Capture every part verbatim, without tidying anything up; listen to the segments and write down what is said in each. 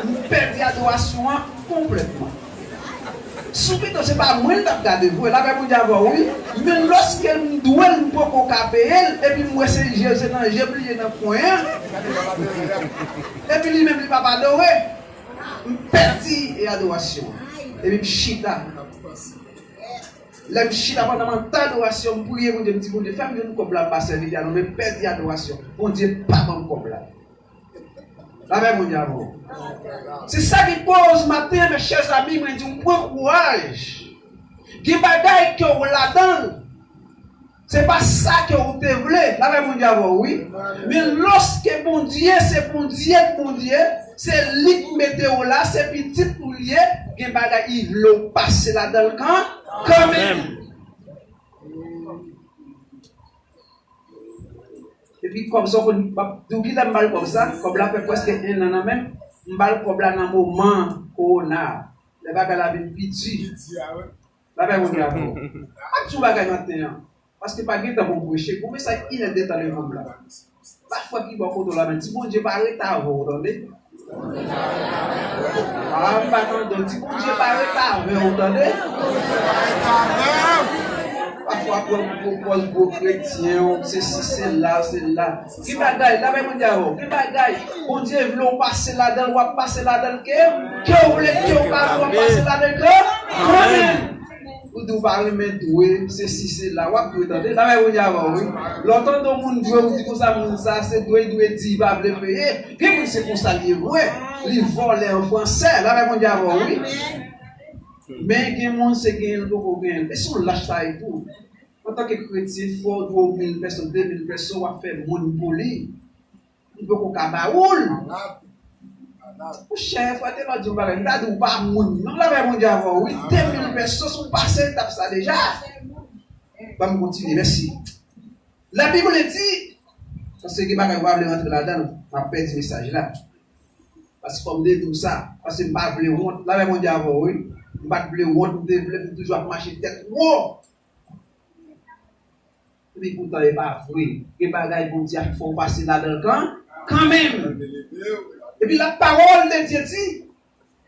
M pèdi adorasyon an konplètman. Sou pito se pa mwen l t ap gade vre, lapè Bondye avè w wi. Men lòske m dwe l, m poko ka peye l, epi m wè se je l, se nan je m li ye nan kwen an. Epi li menm li p ap adore. M pèdi e adorasyon an. Epi m chita. Lè m chita pandan m ap adorasyon, m priye Bondye, m di, Bondye, fè m jwenn kòb la, m pa sèvi li a non, men m pèdi adorasyon. Bondye pa ban m kòb la. Lapè Bondye avè w. Se sa ki koz maten an, mes chers amis, mwen di w pran kouraj. Gen bagay ke w ladan l, se pa sa ke w te vle. Lapè Bondye avè w, wi. Men lòske Bondye se Bondye k Bondye, se li k mete w la, se pitit ou l ye, gen bagay li vle w pase ladan l kan, kanmenm. Epi kòb sa w konn, m ap di w kilè m ba l kòb sa, kòb la fè prèske en an nan men m, m ba l kòb la nan moman kowona a, lè bagay la vin pi di. Lapè Bondye avè w. M ap di w bagay maten an, paske pa gen tan pou m preche, gon mesaj inèdtan devan m la. Pa fwa ki bò kote w la, men di Bondye pa rete avè w, tande. A, m pa tande w. Di Bondye pa rete avè w, tande. Pafwa pran gwo pòz gwo kretyen, se si, se la, se la. Gen bagay, lapè Bondye avè w. Gen bagay, Bondye vle w pase ladan l, w ap pase ladan l ke, ke w vle, ke w pa vle, w ap pase ladan l ke, kanmenm. Ou di w pa renmen dwe, se si, se la, w ap dwe tande. Lapè Bondye avè w, wi. Lè w tande yon moun dwe, ou di konsa, moun sa, se dwe, dwe di, li pa vle peye. Gen moun se konsa l ye vre. Li vòlè an fransè. Lapè Bondye avè w, wi. Men gen moun se genyen l poko genyen l. E se yon lach sa ye tou. Antanke kretyen, fò w dwe w mil pèso, de mil pèso, w ap fè moun pou li. Li poko ka ba ou l. Monchè, frè Telò di yon bagay, m ta di w pa moun non, lapè Bondye avè w, wi. De mil pèso, si w pase etap sa deja. Ban m kontinye, mèsi. Labib li di, paske gen bagay w pa vle rantre ladan l, m ap pèdi mesaj la. Paske fò m te di w sa, paske m pa vle wont, lapè Bondye avè w, wi. M pa t vle wont, m te vle, m toujou ap mache tèt wo. Epi poutan e pa vre. Gen bagay Bondye ap fè w pase ladan l kan, kanmenm. Epi la pawòl de Dye di,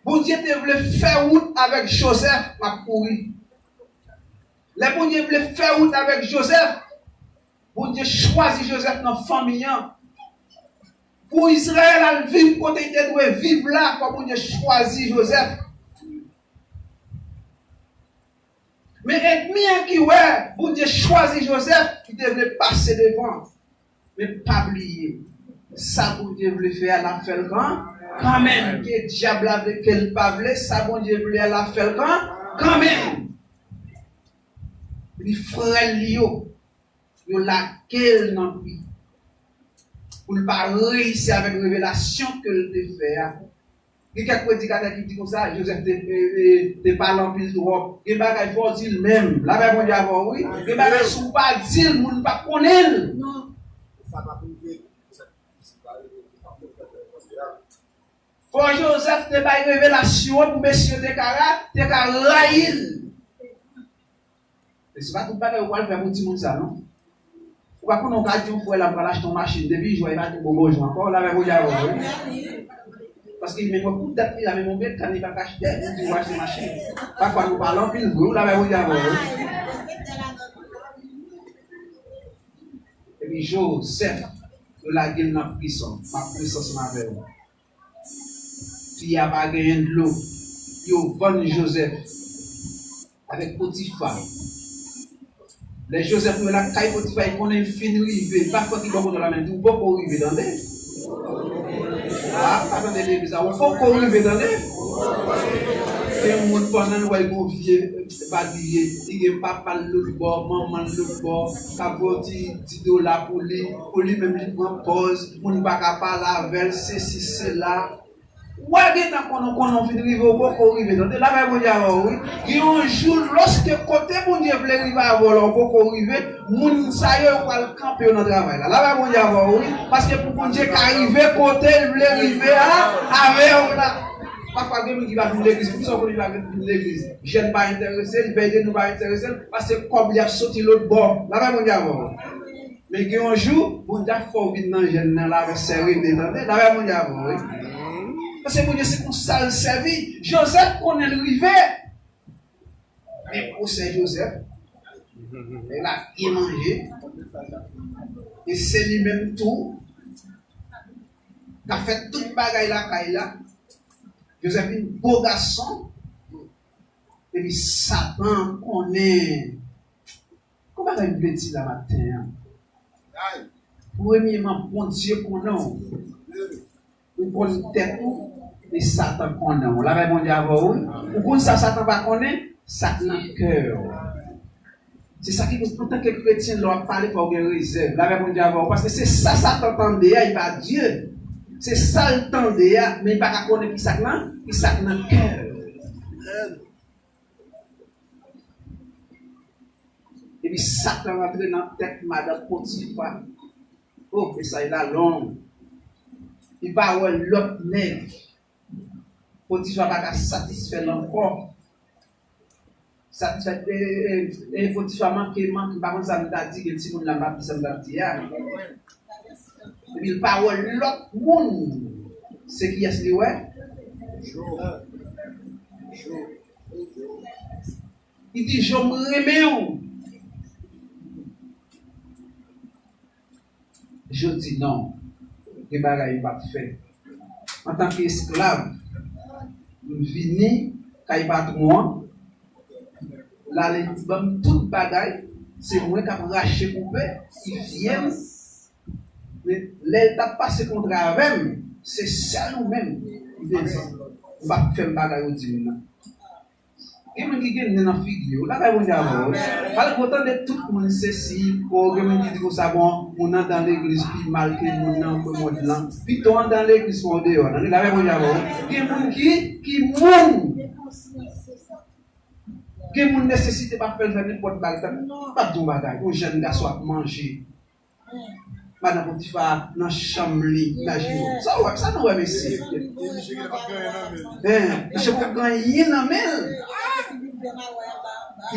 Bondye te vle fè wout avèk Jozèf, m ap kouri. Lè Bondye vle fè wout avèk Jozèf, Bondye chwazi Jozèf nan fanmi an. Pou Izrayèl al viv kote li te dwe viv la, fò Bondye chwazi Jozèf. Men ènmi an ki wè Bondye chwazi Jozèf, ki te vle pase devan. Men pa bliye, sa Bondye vle fè a, l ap fè l kan, kanmenm. Ke dyab la vle, ke l pa vle, sa Bondye vle a, l ap fè l kan, kanmenm. Li frè l yo, yo lage l nan pri pou l pa reyisi avèk revelasyon ke l te fè a. Gen kèk predikatè ki di konsa, Jozèf te, e, e, te pale anpil twòp. Gen bagay fò w di l menm. Lapè Bondye avè w, wi. Gen bagay si w pa di l, moun p ap konnen l. Fò Jozèf te bay revelasyon an pou mesye yo te ka ra-, te ka rayi l. E se pa tout bagay ou pral fè pou timoun sa, non. Ou pa konnen ou ka di yon frè la pral achte yon machin, depi jwa li pa tou bon bonjou ankò, lapè Bondye avè w, wi. Paske li menm wè pou dat li la, menm yon bèl kann li pa ka achte, li di ou achte machin. Pafwa nou pale anpil vre, wi, lapè Bondye avè w, wi. Epi Jozèf, yo lage l nan prizon, m ap priye ansanm avè w. Fi a pa genyen dlo. Yo vann Jozèf avèk Potifa. Lè Jozèf rive lakay Potifa, li konnen l fin rive. Pa fè ki bò kote w la, men di w poko rive, tande. A, pa tande legliz la, ou poko rive, tande. Gen moun pandan l wè l gon vye badriye, li gen papa l lòt bò, manman l lòt bò, k ap voye yon ti, ti dola pou li, pou li menm li pran pòz, moun pa ka pale avè l, sesi, sela. Ou a gentan konnen, konnen w fin rive, ou poko rive, tande, lapè Bondye avè w, wi. Gen yon jou, lòske kote Bondye vle rive avè w la, ou poko rive, moun sa yo, yo pral kanpe yo nan travay la. Lapè Bondye avè w, wi. Paske pou Bondye ka rive kote l vle rive a, avè w la. Pafwa gen moun ki pa vin legliz. Poukisa w konnen li pa vin legliz? Jèn pa enterese l, vèy de nou pa enterese l, paske kòb li ap soti lòt bò. Lapè Bondye avè w. Men gen yon jou, Bondye ap fè w vin nan jèn nan la avèk sè Rene, tande? Lapè Bondye avè w, wi. Paske Bondye se konsa l sèvi. Jozèf konnen l rive. Men pwosè Jozèf, nèg la byen manje. E se li menm tou k ap fè tout bagay lakay la. Jozèf vin bo gason. Epi Satan konnen. Kòman bagay m vle di la maten an? Premyeman, Bondye konnen w. Ou konn tèt ou, e Satan konnen w. Lapè Bondye avè w, wi. Ou konn sa Satan pa konnen? Sa k nan kè w. Se sa ki koz, antanke kretyen, lè w ap pale, fò w gen rezèv. Lapè Bondye avè w, paske se sa Satan tande a, e pa Dye. Se sa l tande a, men li pa ka konnen ki sa k nan, ki sa k nan kè w. Epi Satan rantre nan tèt madanm Potifa. Oh, mesaj la long. Li pa wè lòt nèg. Potifa pa ka satisfè l ankò. Satisfè, e, e, e, Potifa manke, manke, m pa konn sa m ta di, gen timoun la, m pa di sa m ta di a. Epi l pa wè lòt moun. Se kiyès li wè? Li di, "Jo, m renmen w." Jodi, non. Gen bagay m p ap fè. Antanke esklav, m vini kay patwon an. L ale, li ban m tout bagay. Se mwen k ap rache koupe, ki fyè m. Men lè l t ap pase kontra avè m, se sèl ou menm li te di, "M p ap fè m bagay ou di m nan." Gen moun ki gen nen nan figi yo. Lapè Bondye avè w. Malgre w tande tout moun sesi, o, gen moun ki di konsa, bon, moun anndan legliz pi mal ke moun nan ke mond lan. Pito anndan legliz ke deyò. Tande, lapè Bondye avè w. Gen moun ki, ki moun. Gen moun nesesite pa fè l fè nenpòt bagay. M ap di w bagay. Yon jèn gason ap manje. Madan Potifa nan chanm li, imajine w. Sa w wè, sa nou wè, mesye? Hein, misye poko gen anyen nan men l.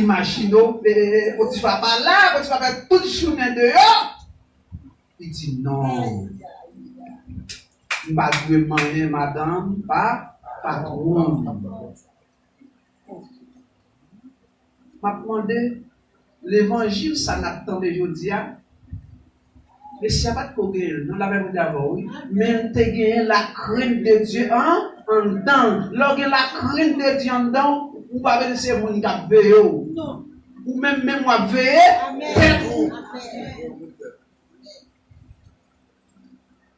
Imajine w, e, e, e, Potifa pa la, Potifa fè tout jounen deyò. Li di, "Non. M pa dwe manyen madanm pa patwon m." M ap mande, levanjil sa n ap tande jodi a, mesye a pa t ko genyen l, non, lapè Bondye avè w, wi. Men l te genyen la crainte de Dieu an, anndan l. Lè w gen la crainte de Dieu anndan w, ou pa bezwen se moun k ap veye w. Ou menm menm w ap veye tèt ou.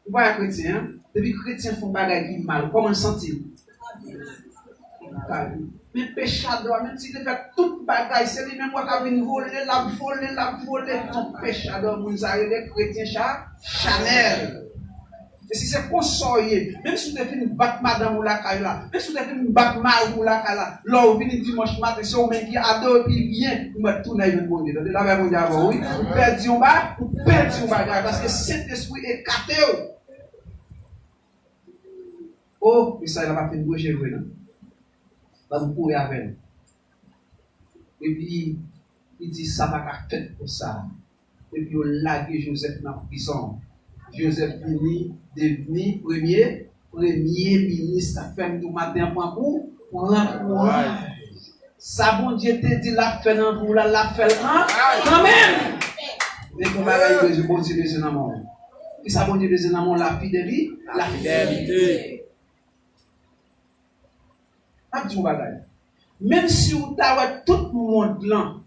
Ou pa wè kretyen, an? Depi kretyen fè yon bagay ki mal, kòman l santi l? Men pechadò a, menm si li te fè tout bagay, se li menm wè k ap vin vole, l ap vole, l ap vole. Yon pechadò, moun sa rele kretyen cha, chanèl. E si se konsa w ye, menm si w te fin bat madanm ou lakay la, menm si w te fin bat mari w lakay la, lè w vini dimanch maten, se ou menm ki adore pi byen, ou mèt tounen jwenn Bondye. Tande, lapè Bondye avè w, wi. Ou pèdi yon ba-, ou pèdi yon bagay, paske Sentespri ekate w. O, mesaj la pa fin branche vre, non. Ban m kouri avè l. Epi, li di, "Sa pa ka fèt konsa." Epi yo lage Jozèf nan prizon. Jozèf vini devni premye, premye minis. Sa fè m di w maten an, pran kou, pran kouraj. Sa Bondye te di l ap fè nan vi w la, l ap fè l kan-, kanmenm. Men gen yon bagay Bondye, Bondye bezwen nan men w. Kisa Bondye bezwen nan men w? Lafideli-, lafidelite. M ap di w yon bagay. Menm si w ta wè tout mond lan,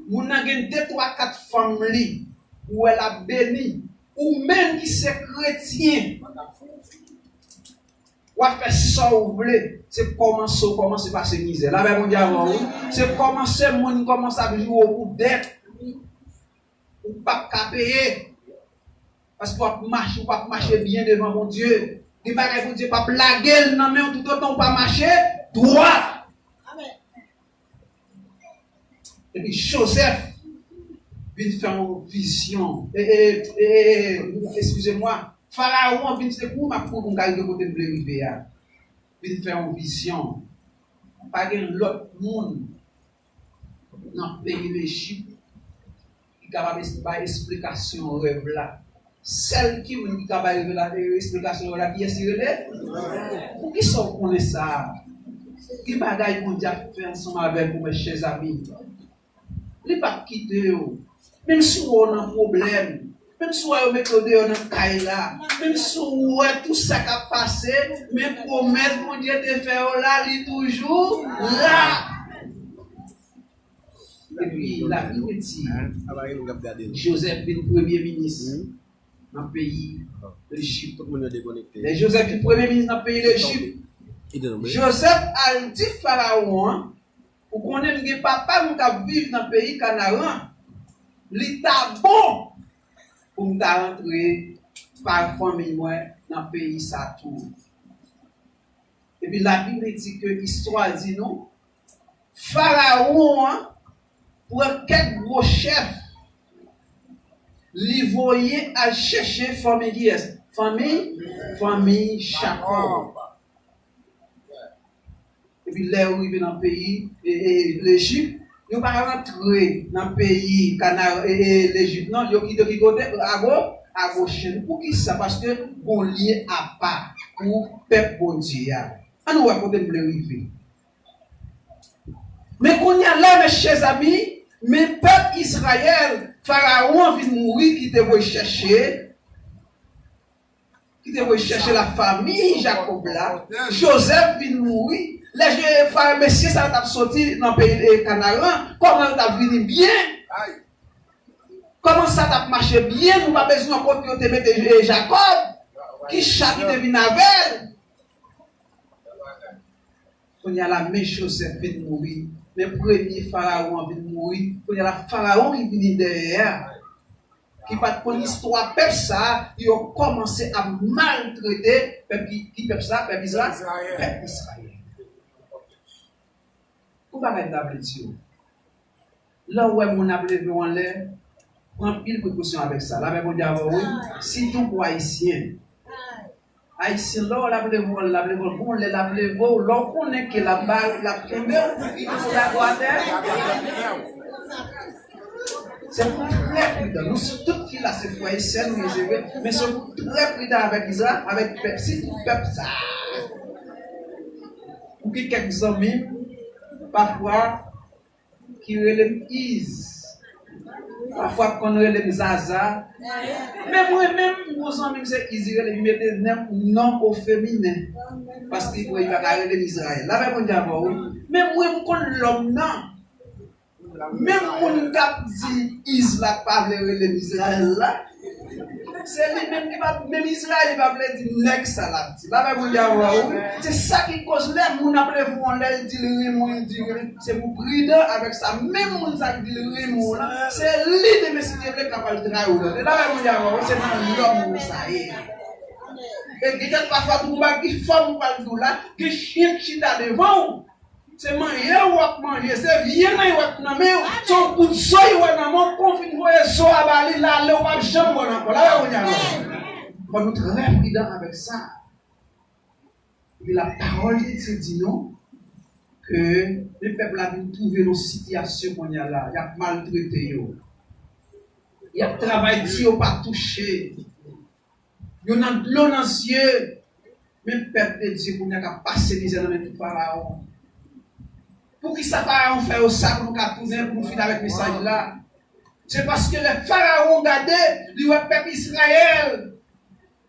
moun nan gen de, twa, kat fanm li, ou wè l ap beni, ou menm ki se kretyen, w ap fè sa w vle, se kòmanse w kòmanse pase mizè. Lapè Bondye avè w, wi. Se kòmanse moun kòmanse ap joure w pou dèt. Ou p ap ka peye. Paske w ap mache, w ap mache byen devan Bondye. Gen bagay Bondye p ap lage l nan men w toutotan w pa mache dwat. Epi Jozèf vin fè yon vizyon. E, e, e, e, eskize mwa. Farawon vin se pou m ap kouri pou m ka rive kote m vle rive a. Vin fè yon vizyon. Pa gen lòt moun nan peyi Lejip ki kapab es-, bay esplikasyon rèv la. Sèl ki moun ki ka bay revela-, esplikasyon yo la, kiyès li rele? Poukisa w konnen sa? Gen bagay Bondye ap fè ansanm avèk ou, mes chers amis. Li p ap kite w. Menm si w wè w nan pwoblèm, menm si w wè yo mete w deyò nan kay la, menm si w wè tout sa k ap pase, men pwomès Bondye te fè w la, li toujou la. Epi Labib di, Jozèf vin premye minis nan peyi Lejip. Lè Jozèf vin premye minis nan peyi Lejip, Jozèf al di Farawon an, ou konnen m gen papa m k ap viv nan peyi Kanaran. Li ta bon pou m ta rantre pa fanmi mwen nan peyi sa tou. Epi Labib di ke istwa di nou, Farawon an pran kèk gwo chèf, li voye al chèche fanmi kiyès? Fanmi, fanmi Jakòb. Epi lè yo rive nan peyi e, e, Lejip, yo pa rantre nan peyi Kana, e, e, Lejip, non. Yo kite ki kote? Ago, a Gochen. Poukisa? Paske gon lye apa pou pèp Bondye a. Ann wè kote m vle rive. Men kounye a la, mes chers amis, men pèp Izrayèl, Farawon vin mouri ki te voye chèche, ki te voye chèche lafanmi Jakòb la, Jozèf vin mouri. Lè Je-, fa-, mesye sa yo t ap soti nan peyi, e, Kanaran, kòman yo t ap vini byen? Kòman sa t ap mache byen? Nou pa bezwen wè kote yo te mete, e, Jakòb, ki cha ki te vin avè l. Kounye a la, men Jozèf vin mouri. Men premye Farawon an vin mouri. Kounye a la, Farawon ki vini dèyè a, ki pa t konn istwa pèp sa a, yo kòmanse ap maltrete pèp ki, ki pèp sa a, pèp Izra-, Izrayèl. Pèp Izrayèl. Yon bagay m ta vle di w. Lè w wè moun ap leve w anlè, pran anpil prekosyon avèk sa. Lapè Bondye avè w, wi. Sitou pou Ayisyen. Ayisyen, lè w wè l ap leve w, l ap leve w, bon, lè l ap leve w, lè w konnen ke l ap ba, l ap kenbe w, li tou dakò atè. Se pou trè pridan. Nou tout ki la, se frè e sè nou ye, se vre, men se pou trè pridan avèk Izra-, avèk pèp, sitou pèp sa a. Ou gen kèk zanmi m, pafwa, ki rele m Iz. Pafwa, konn rele m Zaza. Men mwen menm, m gon zanmi m se Iz, li rele m, li mete non o feminen. Paske li kwè li pa ka rele m Izrayèl. Lapè Bondye avè w, wi. Men mwen, m konn lòm nan. Menm moun k ap di Iz la k pa vle rele m Izrayèl la, se li menm ki pa, menm Izrayèl pa vle di nèg sa l ap di. Lapè Bondye avè w, wi. Se sa ki koz lè moun ap leve w anlè, l di l renmen w, l di w renmen, se pou pridan avèk sa. Menm moun sa k di l renmen w lan, se li demen si Dye vle k ap al trayi w. Lapè Bondye avè w, wi, se nan lòm sa ye. E gen kèk pafwa tou, ou pa ki fòm ou pral di w la, gen chen k chita devan w. Se manje w ap manje, se vye nan w ap nan men w, se yon kout zo w wè nan men w, kon w fin voye zo a ba li, l ale, w p ap janm wè l ankò. Lapè Bondye avè w. Fò nou trè pridan avèk sa. Epi lapawòl de Dye di nou ke men pèp la vin twouve nan sitiyasyon kounye a la, y ap maltrete yo. Y ap travay di yo pa touche. Yo nan dlo nan zye. Men pèp de Dye kounye a k ap pase mizè nan men tout Farawon. Poukisa Farawon fè yo sa pou nou ka tounen, pou nou fini avèk mesaj la? Se paske lè Farawon gade, li wè pèp Izrayèl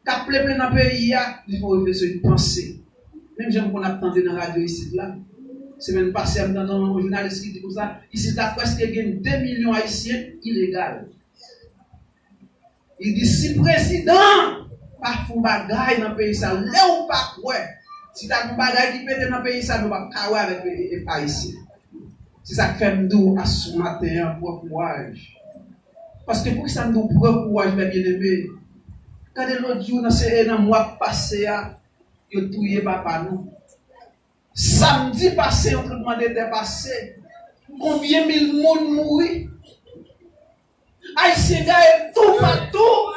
k ap plenplen nan peyi a, li fè w refleksyon, li panse. Menm jan m konn ap tande nan radyo isit la. Semèn pase a, m tande yon jounalis ki di konsa, isit la prèske gen de milyon Ayisyen ilegal. Li di, si prezidan pa fè yon bagay nan peyi sa, lè w pa kwè, si ta gen yon bagay ki pete nan peyi sa, nou p ap ka wè avèk e, e, e, Ayisyen. Se sa k fè m di w aswè maten an, pran kouraj. Paske poukisa m di w pran kouraj, mes bien-aimés? Gade lòt jou, nan se, nan mwa k pase a, yo touye papa nou. Samdi pase, yon tranblemanntè pase. Konbyen mil moun mouri? Ayisyen gaye toupatou.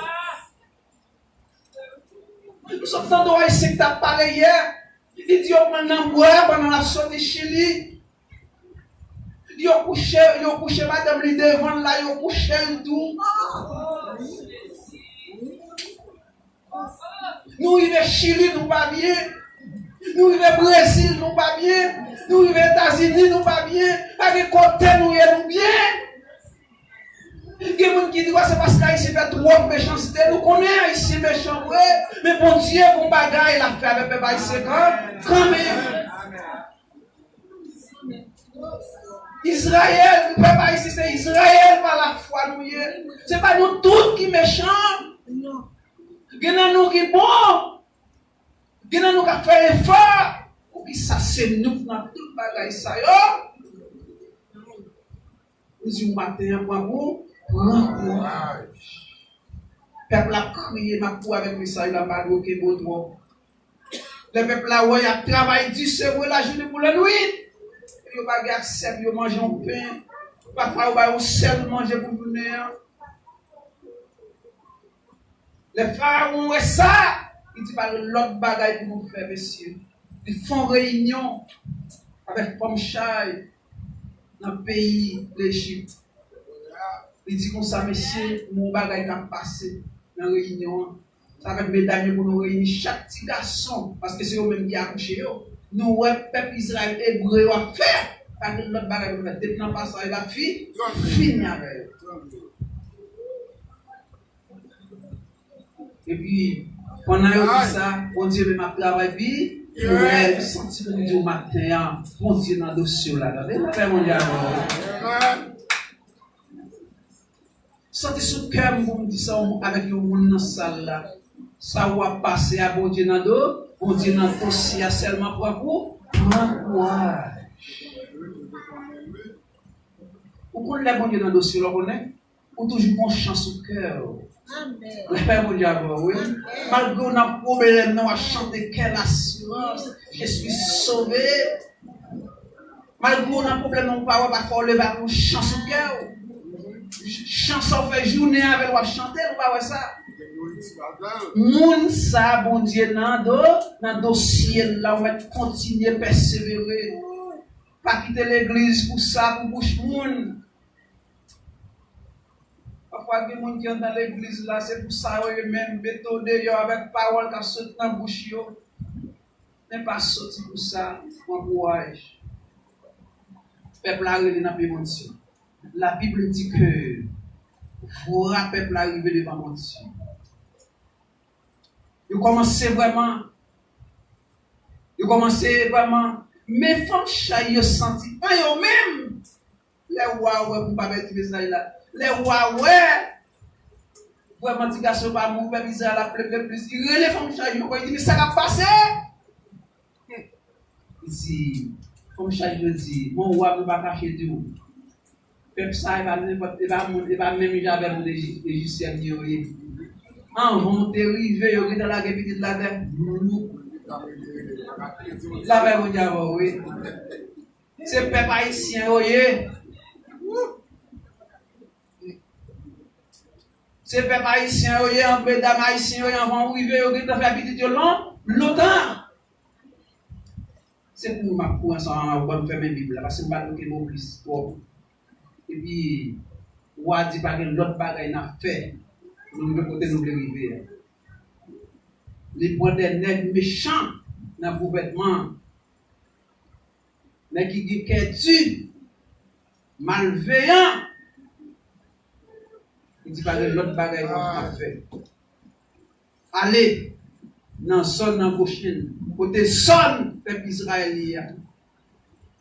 Nou sot tande yon Ayisyen ki t ap pale yè. Li di yo pran l nan bwa pandan l ap soti Chili. Yo kouche, yo kouche madanm li devan l la, yo kouche l tou. Nou rive Chili, nou pa byen. Nou rive Brezil, nou pa byen. Nou rive Etazini, nou pa byen. Pa gen kote nou ye, nou byen. Gen moun ki di, "Wa, se paske Ayisyen fè twòp mechanste." Nou konnen Ayisyen mechan vre, men Bondye gon bagay l ap fè avèk pèp ayisyen kan, kanmenm. Izrayèl, pèp ayisyen, se Izrayèl pa lafwa nou ye. Se pa nou tout ki mechan. Gen nan nou ki bon. Gen nan nou k ap fè efò. Poukisa se nou k nan tout bagay sa yo? M di w maten an, pran kou, pran kouraj. Pèp la ap kriye, m ap kou avèk mesaj la, m pa dwe kenbe w twòp. Lè pèp la wè y ap travay di, se vre, lajounen pou lannwit. Yo pa gen aksè pou yo manje yon pen. Pafwa, yo ba yo yon sèl manje pou jounen an. Lè Farawon wè sa, li di, "Pa gen lòt bagay pou nou fè, mesye." Li fè yon reyinyon avèk fanm chay nan peyi Lejip. Li di konsa, "Mesye, gen yon bagay k ap pase nan reyinyon an. Sa fè medam yo pou nou reyini chak ti gason, paske se yo menm ki akouche yo. Nou wè pèp Izrayèl, Ebre yo ap fè. Pa gen lòt bagay pou nou fè. Depi nan pasaj la, fi, fini avè yo." Epi, pandan yo di sa, Bondye menm ap travay pi rèd. Santi pou m di w maten an, Bondye nan dosye w la. Gade, lapè Bondye avè w. Santi sou kè m pou m di sa avèk yon moun nan sal la. Sa w ap pase a, Bondye nan do, Bondye nan dosye a, sèlman pran kou, pran kouraj. Ou konn lè Bondye nan dosye w la, ou konnen? Ou toujou gon chan sou kè w. Lapè Bondye avè w, wi. Malgre w nan pwoblèm nan, w ap chante quelle assurance, je suis sauvé. Malgre w nan pwoblèm nan, ou pa wè, pafwa w leve ak yon chan sou kè w. Chan sa w fè jounen avè l, w ap chante l, ou pa wè sa? Moun sa, Bondye nan do, nan dosye l la, ou mèt kontinye pèsevere. Pa kite legliz pou sa, pou bouch moun. Pafwa gen moun ki anndan legliz la, se pou sa yo ye menm, mete w deyò avèk pawòl k ap sot nan bouch yo. Men pa soti pou sa, pran kouraj. Pèp la rele nan pye Bondye. Labib di ke vwa pèp la rive devan Bondye. Yo kòmanse vrèman, yo kòmanse vrèman, men fanm chay yo santi an yo menm. Lè wa wè, pou m pa pèdi mesaj la, lè wa wè vrèman ti gason pa mouri, pèp Izrayèl ap pleure plis, li rele fanm chay yo, li di, "Men sa k ap pase?" Li di, fanm chay yo di, "Mon wa, nou pa kache di w, pèp sa, e pa nenpòt, e pa moun, e pa menm jan avèk moun Eji-, Ejisyèn yo ye. Anvan w te rive, yo gentan lage pitit la atè." Lapè Bondye avè w, wi. Se pèp ayisyen yo ye. Se pèp ayisyen yo ye, an medam ayisyen yo ye, anvan w rive, yo gentan fè pitit yo lon-, lontan. Se pou m ap kou ansanm avè w, ban m fèmen Bib la, paske m pa dwe kenbe w plis twòp. Epi, wa di pa gen lòt bagay n ap fè pou nou rive kote nou vle rive a. Li pran de nèg mechan nan gouvènman an. Nèg ki gen kè di, malveyan. Li di pa gen lòt bagay nou ap fè. Ale nan zòn nan Gochen, kote zòn pèp Izrayèl ye a.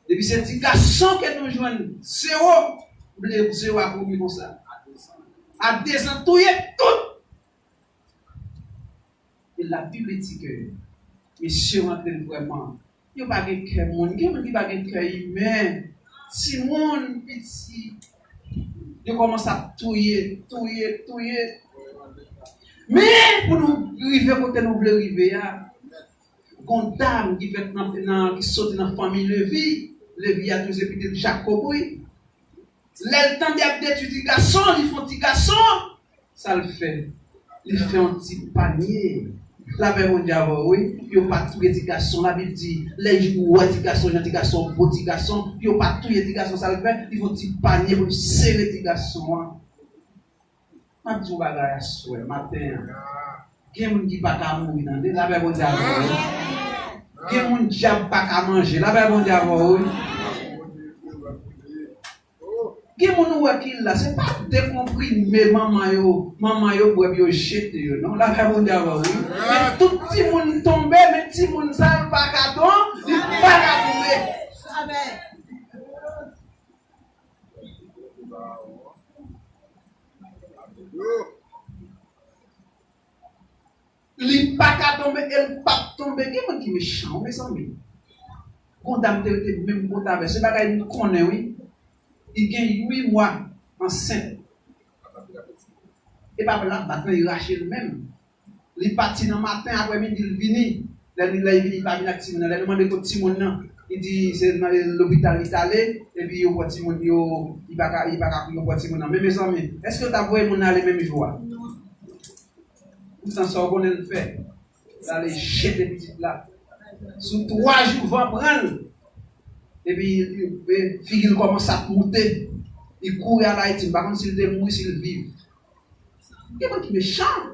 Depi se ti gason ke nou jwenn, zewo, m vle zewo a kouri konsa. A dezan, touye tout. E Labib di ke mesye yo antre vrèman. Yo pa gen kè moun. Gen moun ki pa gen kè imen. Timoun piti. Yo kòmanse ap touye, touye, touye. Men, pou nou rive kote nou vle rive a, gon dam ki fèt nan, nan, ki soti nan fanmi Levi. Levi a tou se pitit Jakòb, wi. Lè l tande y ap detwi ti gason, li fè yon ti gason. Sa l fè? Li fè yon ti panye. Lapè Bondye avè w, wi. Yo pa touye ti gason. Labib di, lè yo wè ti gason, jan ti gason, bo ti gason, yo pa touye ti gason. Sa l fè? Li fè yon ti panye pou l sere ti gason an. M ap di w bagay aswè, maten an. Gen moun ki pa ka mouri, tande. Lapè Bondye avè w, wi. Gen moun dyab pa ka manje. Lapè Bondye avè w, wi. Gen moun ou wè ki la, se pa dekonprime manman yo, manman yo bwè pou yo jete yo, non. Lapè Bondye avè w, wi. Men tout timoun tonbe, men timoun sa l pa ka tonbe, li pa ka tonbe. Li pa ka tonbe e l p ap tonbe. Gen moun ki mechan, wi, mezanmi. Gon dam te rete menm kote avè l. Se bagay m konnen, wi. Li gen uit mwa ansent. E pa l ap bat, non, li rache l menm. Li pati nan maten, aprèmidi, li vini. Lè li, lè li vini, li pa vin ak timoun nan. Lè nou mande kote timoun nan, li di se nan lopital li t ale, epi yo pran timoun yo, li pa ka, li pa ka pou yo pran timoun nan. Men mezanmi, èske yo t ap voye moun nan ale menm jou a? Poutan sa w konnen l fè? L ale jete pitit la. Sou twa jou van pran l. Epi e, figi l kòmanse ap moute. Li kouri al Ayiti. M pa konn si l te mouri, si l viv. Gen moun ki mechan.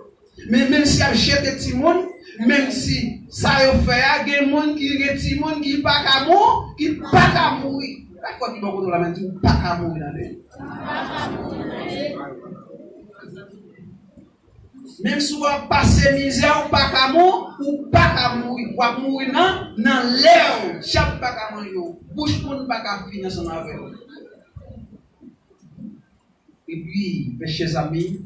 Men menm si y ap jete timoun, menm si sa yo fè a, gen moun ki gen timoun ki pa ka mou, ki pa ka mouri. Gad fò ki bò kote w la menm, di ou pa ka mouri nan men. Menm si w ap pase mizè, ou pa ka mou, ou pa ka mouri. W ap mouri nan, nan lè w. Dyab pa ka manje w. Bouch moun pa ka fini ansanm avè w. Epi, mes chers amis,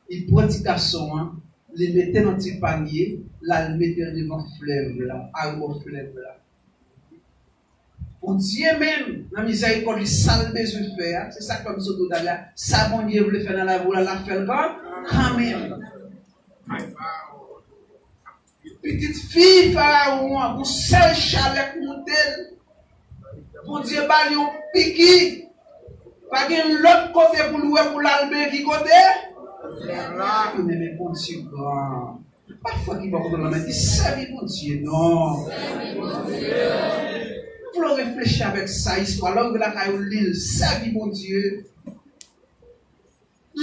li pran ti gason an, li mete nan ti panye, l al mete l devan flèv la, abò flèv la. Bondye menm, nan mizèrikòd li, sa l bezwen fè a, se sa k fè m sot di w talè a, sa Bondye vle fè nan lavi w la, l ap fè l kan, kanmenm. Pitit fi Farawon an, gon sèl chalè k moute l. Bondye ba li yon piki. Pa gen lòt kote pou l wè pou l al, men ki kote? Men, men Bondye gran. Pa fè ki bò kote l la, men di sèvi Bondye, non. Vle w reflechi avèk sa, istwa, lè w rive lakay ou, li l, sèvi Bondye.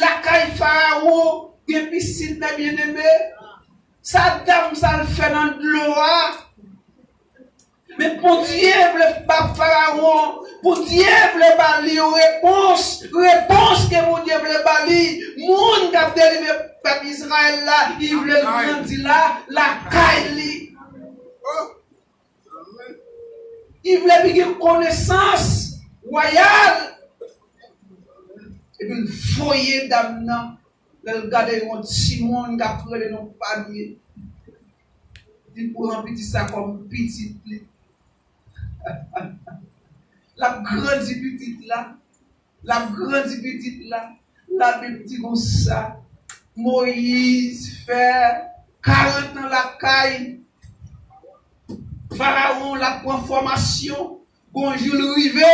Lakay Farawon, gen pisin, men byeneme. Sa dam sa al fè nan dlo a. Men Bondye vle ba Farawon, Bondye vle ba li yon repons. Repons ke Bondye vle ba li, moun k ap delivre pèp Izrayèl la, li vle l grandi la, lakay li. Li vle li gen konesans wayal. Epi l voye dam nan. Lè l gade yon timoun k ap rele nan panye, li pran pitit sa kòm pitit li. L ap grandi pitit la. L ap grandi pitit la. Labib di konsa, Moyiz fè karant an lakay Farawon, l ap pran fòmasyon. Gon jou l rive,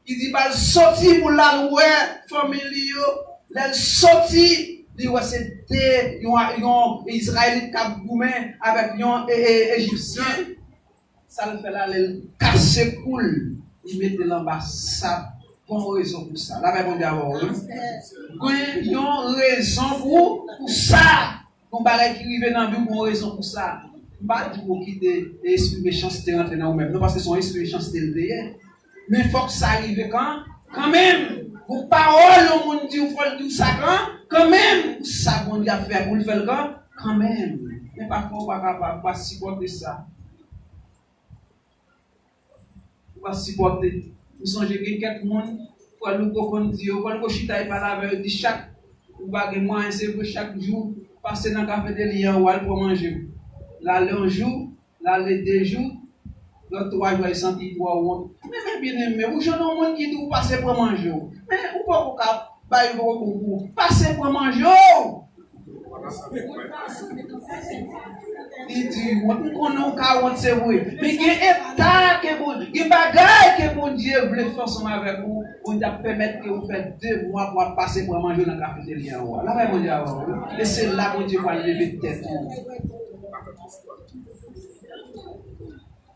li di ba l soti pou l al wè fanmi li yo. Lè l soti, li wè se de, yon, yon Izrayelit k ap goumen avèk yon e, e, Ejipsyen. Sa l fè la, lè l kase kou l, li mete l anba sab. Gon rezon pou sa. Lapè Bondye avè w, wi. Gen yon rezon pou, pou sa. Gon bagay ki rive nan vi w, gon rezon pou sa. M pa di pou w kite espri mechanste rantre nan ou menm, non, paske se yon espri mechanste l te ye. Men fòk sa rive kan, kanmenm. Gon pawòl yon moun di w, fò l di w sa kan, kanmenm. Pou sa Bondye ap fè pou l fè l kan, kanmenm. Men pafwa w pa kapab, w pa sipòte sa. Ou pa sipòte. M sonje gen kèk moun, frè Louko konn di yo, frè Louko chita, li pale avè yo, di chak, ou pa gen mwayen, se vre, chak jou, pase nan kafeterya an, ou al pran manje w. L ale yon jou, l ale de jou, lòt twa jou, li santi l twò wont. Men, men byeneme, ou jwenn yon moun ki di w pase pran manje w. Men, ou poko ka bay yon bon kou. Pase pran manje w! Li di, wont, m konnen w ka wont, se vre. Men gen eta ke Bon-, gen bagay ke Bondye vle fè ansanm avèk ou. Bondye ap pèmèt ke ou fè de mwa pou w ap pase pran manje w nan kafeterya an. Lapè Bondye avè w, wi. E se la Bondye pral leve tèt ou.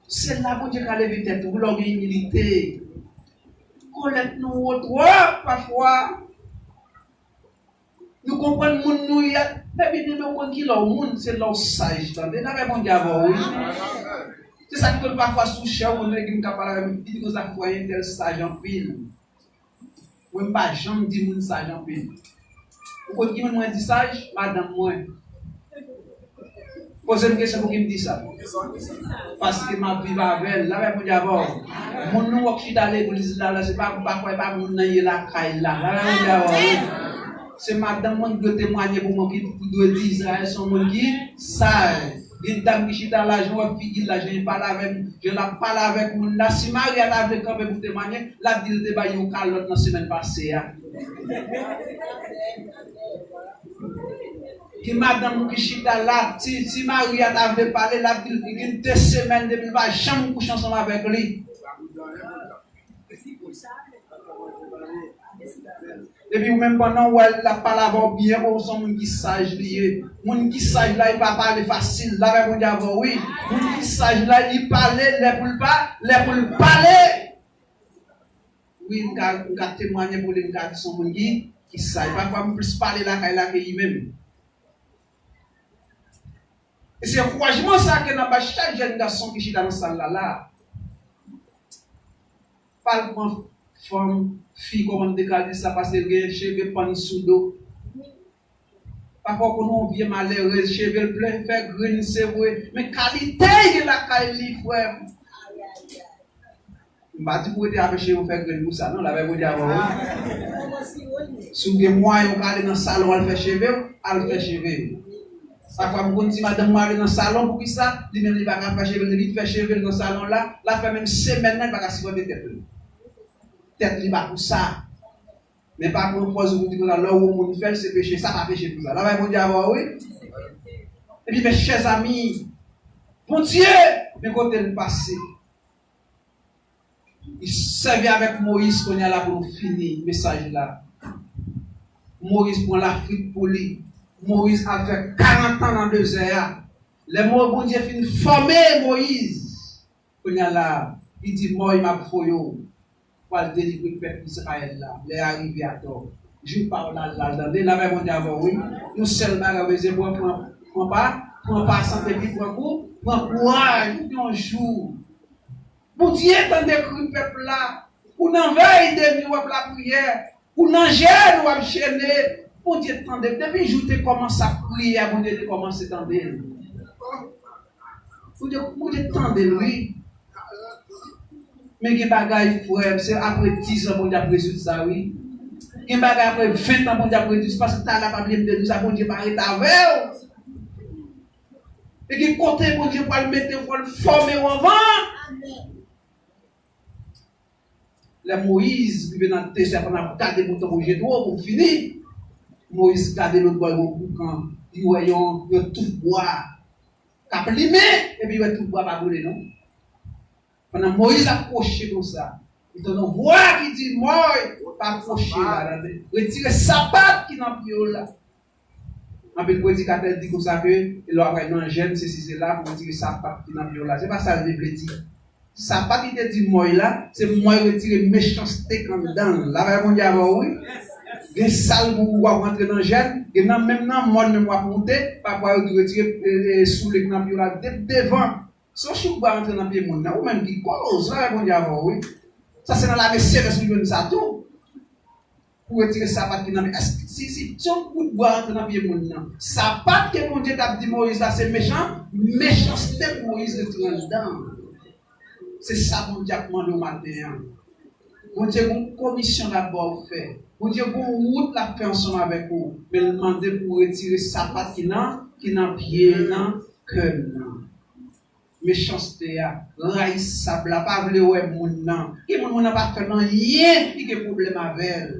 Se la Bondye ka leve tèt ou, lè w gen imilite. Kolèt nou wo twòp pafwa. Nou konprann moun nou ye, Fè byen, men ou konn ki lè w moun, se lè w saj, tande. Lapè Bondye avè w, wi. Se sa k fè pafwa sou chè w, moun yo di m ka pale avè m, di konsa, frè entèl saj anpil. Mwen, m pa janm di moun saj anpil. Ou konn ki moun mwen di saj? Madanm mwen. Poze m kesyon pouki m di sa. Paske m ap viv avè l. Lapè Bondye avè w. Moun nou wè k chita legliz la, la, se pa, m pa kwè pa moun nan ye lakay la. Lapè Bondye avè w, wi. Se madanm mwen ki dwe temwanye pou mwen, ki dwe di Izrayèl se yon moun ki saj. Gen dam ki chita la, jan w wè figi l la, jan l pale avèk, jan l ap pale avèk moun la. Si mari a ta vle kanpe pou temwanye, l ap di l te bay yon kalòt nan semèn pase a. Gen madanm ki chita la, si, si mari a ta vle pale, l ap di l gen de semèn depi l pa janm kouche ansanm avèk li. Epi ou menm pandan w wè l ap pale avè w byen, o, se yon moun ki saj li ye. Moun ki saj la, li pa pale fasil. Lapè Bondye avè w, wi. Moun ki saj la, li pale lè pou l pa, lè pou l pale. Wi, m ka, m ka temwanye pou li, m ka di se yon moun ki, ki saj. Pafwa, m plis pale lakay la ke li menm. E se ankourajman sa ke n ap bay chak jèn gason ki chita nan sal la, la. Pa al pran fanm, fi, kòman m te ka di sa, paske l gen cheve pann sou do. Pafwa, w konn yon vye malerèz, cheve l plen, fè grenn, se vre, men kalite l gen lakay li, frè m. M pa di pou w rete avè cheve w fè grenn pou sa, non, lapè Bondye avè w, wi. Si w gen mwayen, w ka ale nan salon, al fè cheve w, al fè cheve w. Pafwa, m konn di madanm mwen ale nan salon, poukisa? Li menm, li pa ka fè cheve l, depi l fè cheve l nan salon la, l ap fè menm semèn nan, li pa ka sipòte tèt li. Tèt li pa pou sa. Men pa pran pòz ou pou di konsa, lè w wè yon moun fè l, se peche, sa pa peche pou sa. Lapè Bondye avè w, wi. Epi, mes chers amis, Bondye, men kote l pase. Li sèvi avèk Moyiz kounye a la pou nou fini mesaj la. Moyiz pran lafrit pou li. Moyiz al fè karant an nan dezè a. Lè Mo-, Bondye fin fòme Moyiz, kounye a la, li di, Mòy, m ap voye w pou al delivre pèp Izrayèl la. Lè a rive atò. Jou pa w la, l al tande. Lapè Bondye avè w, wi. Yon sèl bagay w bezwen pran, pran, pran pa, pran pa sante pi, pran kou, pran kouraj. Yon jou. Bondye tande kri pèp la. Ou nan vèy de nwi, w ap lapriyè. Ou nan jèn, w ap jene. Bondye tande. Depi jou te kòmanse ap priye a, Bondye te kòmanse tande l. Bondye, Bondye tande l, wi. Men gen bagay, frè m, se apre diz an Bondye ap rezoud sa, wi. Gen bagay apre ven an Bondye ap rezoud, paske talè a pa bliye m te di w sa, Bondye pa ret avè w. E gen kote Bondye pral mete w, pral fòme w anvan. Lè Moyiz rive nan dezè, pandan l ap gade mouton rouj Jetwo pou fini, Moyiz gade lòt bò yon boukan, li wè yon, yon touf bwa k ap limen, epi li wè touf bwa pa boule non. Pandan Moyiz ap pwoche konsa, li tande yon vwa ki di, Mòy, pa pwoche la, tande. Retire sapat ki nan pye w la. Anpil predikatè di konsa ke lè w ap pral nan jèn, sesi sela, pou retire sapat ki nan pye w la. Se pa sa l te vle di. Sapat li te di Mòy la, se Mòy retire mechanste k anndan l. Lapè Bondye avè w, wi. Gen sal pou w ap rantre nan jèn, gen nan menm nan mòn menm w ap moute, pafwa yo di retire, e, e, soulye k nan pye w la de-, devan. Se yon chouk bwa rantre nan pye moun nan, ou menm ki koz, lapè Bondye avè w, wi. Sa se nan lame selès ou jwenn sa tou. Pou retire sapat ki nan men. Èske si, si, si yon bout bwa rantre nan pye moun nan, sapat ke Bondye t ap di Moyiz la se mechan, mechanste Moyiz retire anndan. Se sa Bondye ap mande w maten an. Bondye gen yon komisyon l ap ba w fè. Bondye gen yon wout l ap fè ansanm avèk ou. Men l mande pou w retire sapat ki nan, ki nan pye nan kè m nan. Mechanste a, rayisab la, pa vle wè moun nan. Gen moun, moun nan pa fè l anyen, li gen pwoblèm avè l.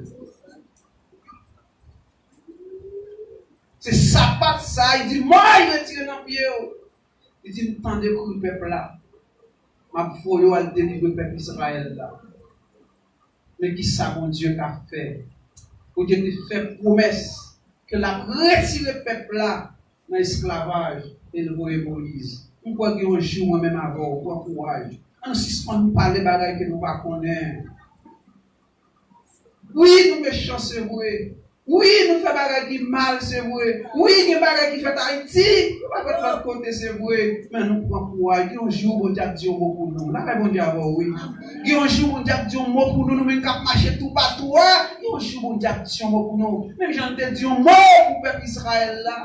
Se sapat sa, li di, Mòy, retire nan pye w. Li di, m tande kri pèp la. M ap voye w al delivre pèp Izrayèl la. Men kisa Bondye ka fè? Bondye te fè pwomès ke l ap retire pèp la nan esklavaj e l voye Moyiz. M kwè gen yon jou mwen menm avè w, pran kouraj. Ann sispann pale bagay ke nou pa konnen. Wi, nou mechan, se vre. Wi, nou fè bagay ki mal, se vre. Wi, gen bagay ki fèt Ayiti, nou pa fèt lòt kote, se vre. Men nou pran kouraj. Gen yon jou, Bondye ap di yon mo pou nou. Lakay Bondye avè w, wi. Gen yon jou, Bondye ap di yon mo pou nou, nou menm k ap mache toupatou a. Gen yon jou, Bondye ap di yon mo pou nou. Menm jan l te di yon mo pou pèp Izrayèl la.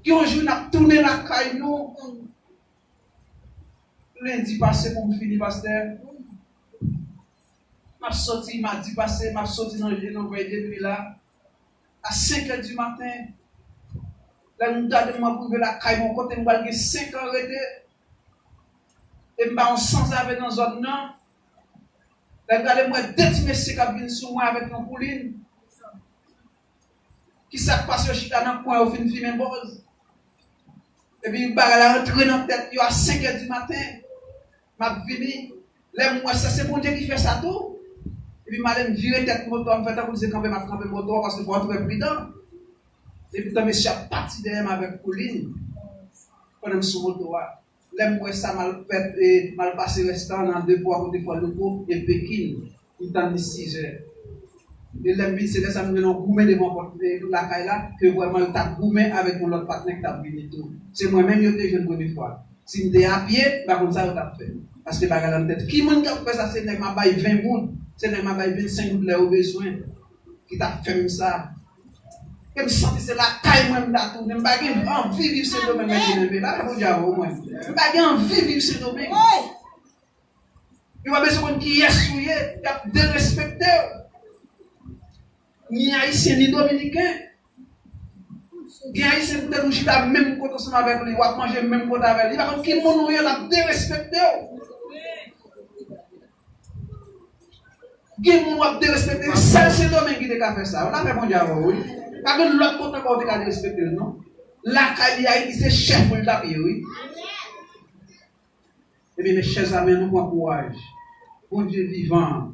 Gen yon jou, n ap tounen lakay nou. Lendi pase pou m fini, pastè. M ap soti, madi pase, m ap soti nan, nan vèy de nwi la. A senk è di maten, lè m gade m, m ap rive lakay mwen, kote m pral gen senk an rete. E m pa yon sanzave nan zòn nan. Lè m gade m wè de ti mesye k ap vin sou mwen avèk yon koulin. Kisa k pase, yo chita nan kwen, yo fin fimen bòz. Epi bagay la rantre nan tèt yo a senk è di maten. M ap vini. Lè m wè sa, se Bondye ki fè sa tou. Epi m ale m vire tèt moto a, m fè tankou se kanpe m ap kanpe moto a, paske fò w trè pridan. Epi tan mesye ap pati dèyè m avèk koulin, pandan m sou moto a. Lè m wè sa, m al pèt, e, m al pase restan nan depo a kote Fò Louko e Pekin. M tann li sizè. E lè m vin, se lè sa m jwenn yon goumen devan pòt, e, lakay la, ke vrèman yo t ap goumen avèk yon lòt patnè ki t ap vini tou. Se mwen menm yo te jwenn premye fwa. Si m te apye, m pa konn sa yo t ap fè. Paske bagay la nan tèt. Ki moun k ap fè sa? Se nèg m ap bay ven goud. Se nèg m ap bay vennsenk goud lè yo bezwen. Ki t ap fè m sa. E m santi se lakay mwen m ta tounen. M pa gen anvi viv Sendomeng, men byeneme. Lakay Bondye avè w, mwen. M pa gen anvi viv Sendomeng. Yo pa bezwen konn kiyès ou ye. Y ap derespekte w. Ni Ayisyen, ni Dominiken. Gen Ayisyen poutèt ou chita menm kote ansanm avèk li, w ap manje menm kote avè li. Li pa konn ki moun ou ye, l ap derespekte w. Gen moun w ap derespekte, sèl Sendomeng ki te ka fè sa. Lakay Bondye avè w, wi. Pa gen lòt kote ankò ou te ka derespekte l, non. Lakay li a, li se chèf ou l t ap ye, wi. Ebyen, mes chers amis, nou pran kouraj. Bondye vivan.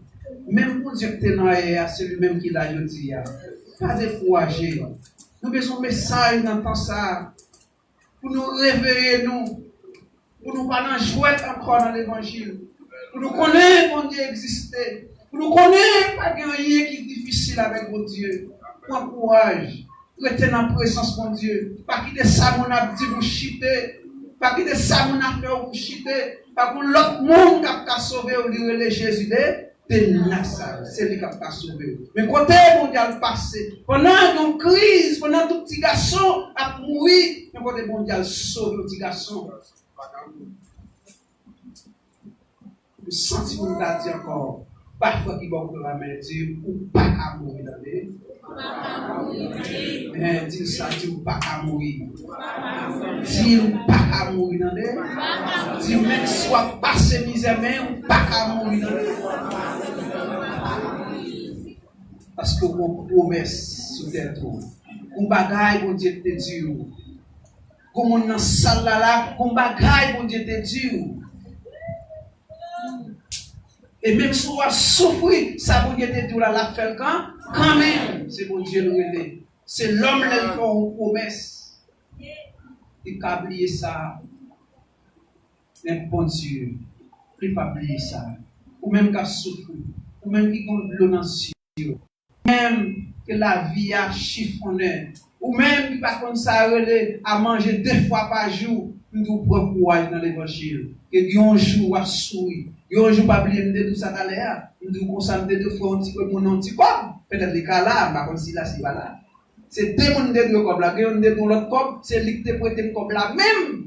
Menm Bondye ki te nan yè a, se li menm ki la jodi a. Pa dekouraje. Nou bezwen mesaj nan tan sa a. Pou nou reveye nou, pou nou pa nan jwèt ankò nan levanjil, pou nou konnen Bondye egziste, pou nou konnen pa gen anyen ki difisil avèk Bondye. Pran kouraj, rete nan prezans Bondye, pa kite sa moun ap di pou chite, pa kite sa moun ap fè w pou chite, pa gen lòt moun k ap ka sove w, li rele Jezi de de Nazarèt, se li k ap ka sove w. Men kote Bondye al pase, pandan yon kriz, pandan tout ti gason ap mouri, men kote Bondye al sove yon ti gason. M santi pou m ta di ankò, ba frè ki bò kote la men, di, ou pa ka mouri, tande. Men, di l sa, di, ou pa ka mouri. Di l ou pa ka mouri, tande. Di, menm si w ap pase mizè, men ou pa ka mouri, tande. Paske w gon pwomès sou tèt ou. Gon bagay Bondye te di w. Gon moun nan sal la la, gon bagay Bondye te di w. E menm si w ap soufri, sa Bondye te di w la, l ap fè l kan, kanmenm. Se Bondye l rele. Se lòm lè l fè w yon pwomès, li ka bliye sa. Men Bondye, li p ap bliye sa. Ou menm k ap soufri, ou menm ki gen dlo nan zye w, ou menm ke lavi a chifonnen, ou menm ki pa konn sa rele a manje de fwa pa jou, m di w pran kouraj nan levanjil. Ke gen yon jou w ap souri. Gen yon jou, pa bliye m te di w sa talè a. M di w konsa, m te di w frè yon ti kòb, moun yon ti kòb. Petèt li ka la, m pa konn si la, si pa la. Se de moun m te dwe kòb la. Gen youn m te dwe yon lòt kòb, se li ki te prete m kòb la menm.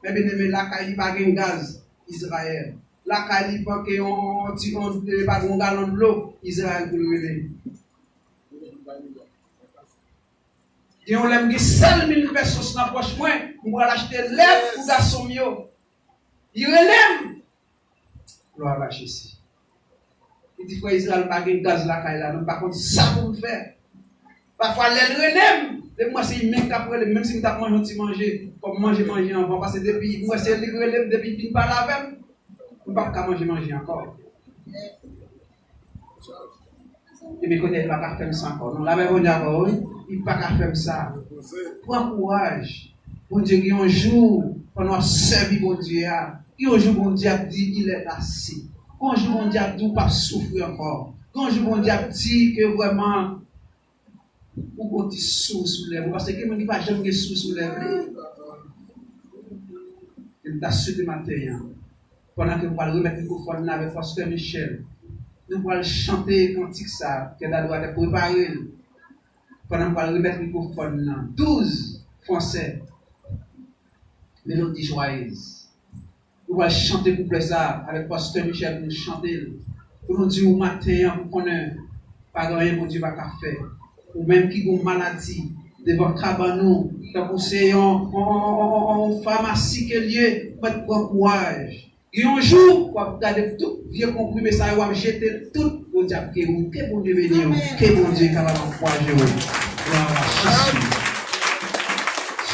Men byeneme, lakay li pa gen gaz, Izrayèl. Lakay li pa gen yon ti, yon, pa gen yon galon dlo, Izrayèl pou l rele. Gen yon lè m gen sèl mil pesos nan pòch mwen, m pral achte lèt pou gason m yo. Li rele m. Glwa a Jezi. Li di, frè Izrayèl, pa gen gaz lakay la, non, m pa konn sa pou m fè. Pafwa, lè l rele m, depi m wè se li menm k ap rele m, menm si m t ap manje yon ti manje, kòm manje, manje anvan, paske depi m wè se li k rele m, depi l fin pale avè m, m p ap ka manje manje ankò. Ebyen, kounye a, li pa ka fè m sa ankò. Non, lakay Bondye avè w, wi. Li pa ka fè m sa. Pran kouraj. Bondye gen yon jou, pandan w ap sèvi Bondye a, gen yon jou Bondye ap di, il est assez. Gen yon jou Bondye ap di, ou p ap soufri ankò. Gon jou Bondye ap di ke vrèman ou gon ti sou sou lèv ou, paske gen moun ki pa janm gen sou sou lèv li. E m ta swete maten an, pandan ke m pral remèt mikwofòn nan avèk Pastè Michel, nou pral chante kantik sa, kè dadou a te prepare l. Pandan m pral remèt mikwofòn nan, douz, fransè, Mélodie Joyeuse. Nou pral chante kouplè sa avèk Pastè Michel pou nou chante l. Pou nou di ou maten an pou konnen pa gen anyen Bondye pa ka fè. Ou menm ki gon maladi devan kabann ou, tankou se yon, yon, yon, yon, yon famasi ke l ye, mèt pran kouraj. Gen yon jou, w ap gade tout vye konprime sa yo, w ap jete l tout, Bondye ap geri w. Ke Bondye beni w, ke Bondye kapab ankouraje w. Glwa a Jezi.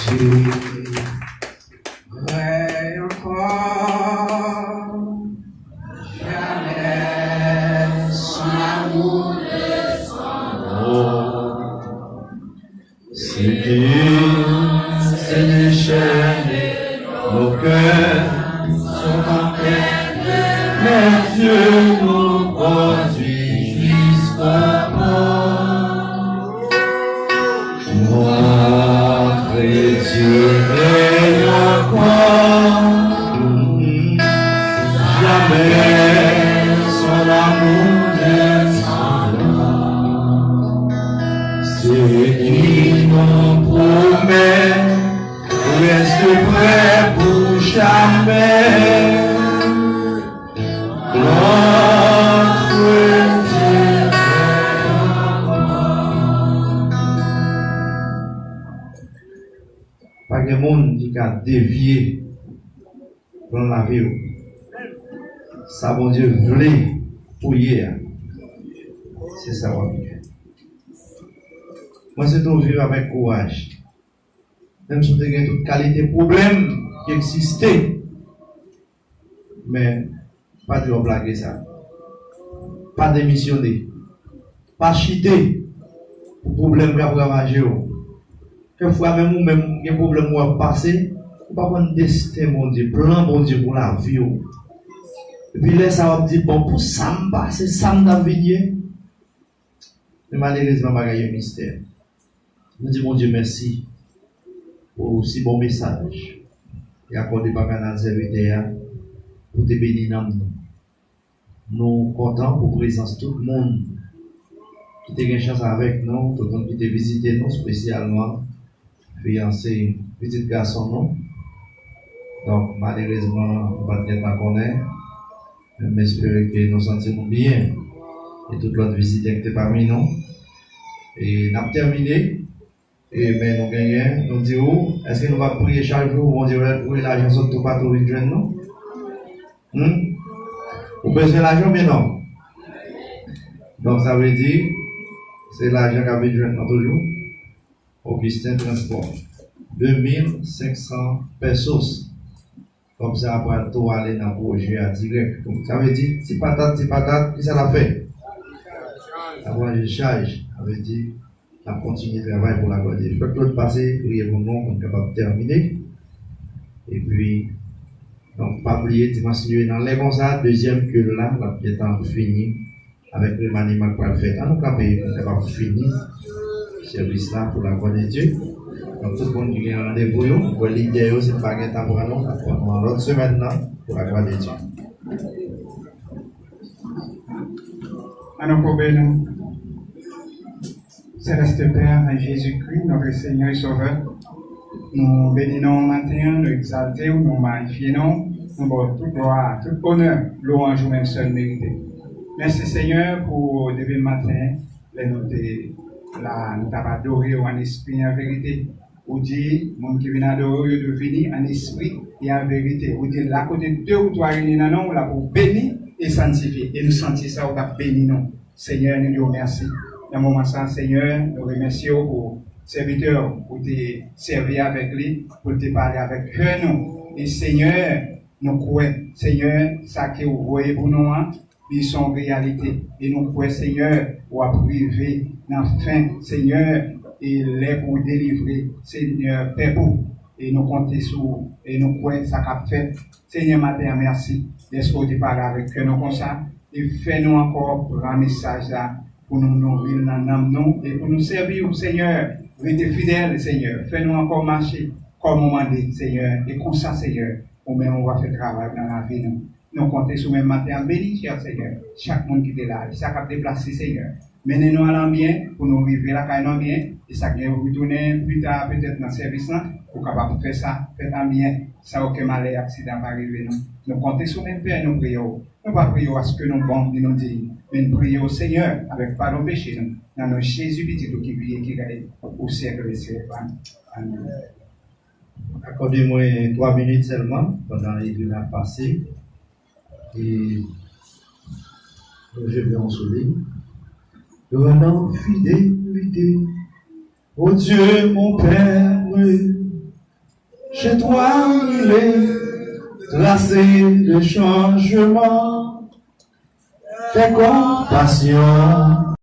Jezi. Prè ankò, jamè son amou desandra. Se ki se déchène nos cœurs sont en quête, mais Dieu nous conduit jusqu'au bout. Notre Dieu règne encore, jamais son amour ne s'en va. Ce qu'il nous promet reste vrai pour jamais. Notre Dieu. Pa gen moun ki ka devye plan lavi w. Sa Bondye vle pou w ye a, se sa w ap ye. Mwen swete w viv avèk kouraj. Menm si w te gen tout kalite pwoblèm ki egziste, men pa di w ap lage sa. Pa demisyone. Pa chite pou pwoblèm k ap ravaje w. Kèk fwa menm ou menm gen pwoblèm w ap pase, ou pa konn desten Bondye, plan Bondye pou lavi w. Epi lè sa w ap di, "Bon, pou sa m pase, sa m t ap vin ye." Men malerezman, bagay yo mistè. Nou di Bondye mèsi pou si bon mesaj li akòde pa kanal sèvitè a pou te beni nanm nou. Nou kontan pou prezans tout moun ki te gen chans avèk nou, tout moun ki te vizite nou, espesyalman fiyanse pitit gason nou. Donk, malerezman, nou pa t gentan konnen, men m espere ke nou santi nou byen, e tout lòt vizitè ki te pami nou. E n ap tèmine, e men nou genyen, nou di ou, èske nou p ap priye chak jou, Bondye voye lajan sot toupatou vin jwenn nou? Hmm? Ou bezwen lajan oubyen non? Donk, sa vle di, se lajan k ap vin jwenn nou toujou. Augustin Transport, de mil senk san pesos. Kòb sa a pral tou ale nan pwojè a dirèk. Donk, sa vle di, ti patat, ti patat, kisa l ap fè? L ap ranje chaj. Sa vle di, n ap kontinye travay pou laglwa de Dye. Frè Claude pase, priye pou nou, pou n kapab tèmine. Epi, donk, pa bliye, dimanch li ye nan lè konsa, dezyèm kil la, l ap gentan fini avèk remaniman k pral fèt. Ann nou kanpe pou n kapab fini sèvis la pou laglwa de Dye. Donk, tout moun ki gen randevou yo, mwen kwè lidè yo, si n pa gentan pran nou, n ap pran nou nan lòt semèn nan, pou laglwa de Dye. Ann nou koube nou. Céleste Père, en Jésus-Christ, notre Seigneur et Sauveur, nou beni non w maten an, nou egzalte w, nou magnifye non w, nou ba w tout glwa, tout onè, lwanj ou menm sèl merite. Mèsi, Senyè, pou depi maten, lè nou te la, nou t ap adore w an espri, an verite. Ou di, moun ki vin adore w, yo dwe vini an espri e an verite. Ou di, la kote de ou twa reyini nan non w la pou w beni e sanntifye. E nou santi sa, ou t ap beni nou. Senyè, nou di w mèsi. Nan moman sa, Senyè, nou remèsye w pou sèvitè w ou te sèvi avèk li, pou l te pale avèk kè nou. E Senyè, nou kwè, Senyè, sa ke w voye pou nou an, li se yon reyalite. E nou kwè, Senyè, w ap rive nan fen, Senyè, e lè pou w delivre, Senyè, pèp ou. E nou konte sou ou, e nou kwè sa k ap fèt. Senyè, maten an, mèsi dèske w te pale avèk kè nou konsa. E fè nou ankò pran mesaj la pou nou nouri l nan nanm nou e pou nou sèvi w, Senyè. Rete fidèl, Senyè. Fè nou ankò mache kòm ou mande, Senyè. E konsa, Senyè, ou menm ou va fè travay nan lavi nou. Nou konte sou men maten an. Beni chè Senyè, chak moun ki te la, e sa k ap deplase, Senyè. Mennen nou al an byen pou nou rive lakay nou an byen. E sa k gen pou retounen pita, petèt nan sèvis lan, ou kapab fè sa fèt an byen, san okenn malè, aksidan pa rive nou. Nou konte sou men Pè, nou priye w. Nou pa priye w paske nou bon ni nou diy, men nou priye w, Senyè, avèk padon peche nou, nan non Jezi, Pitit ou ki viv e ki rèy pou syèk dè syèk la. Amèn. Akòde mwen twa minit sèlman pandan Edwin ap pase. E nou jete yon souli. Dans fidélité, ô Dieu mon Père, chez toi il est tracé le changement. Fais compassion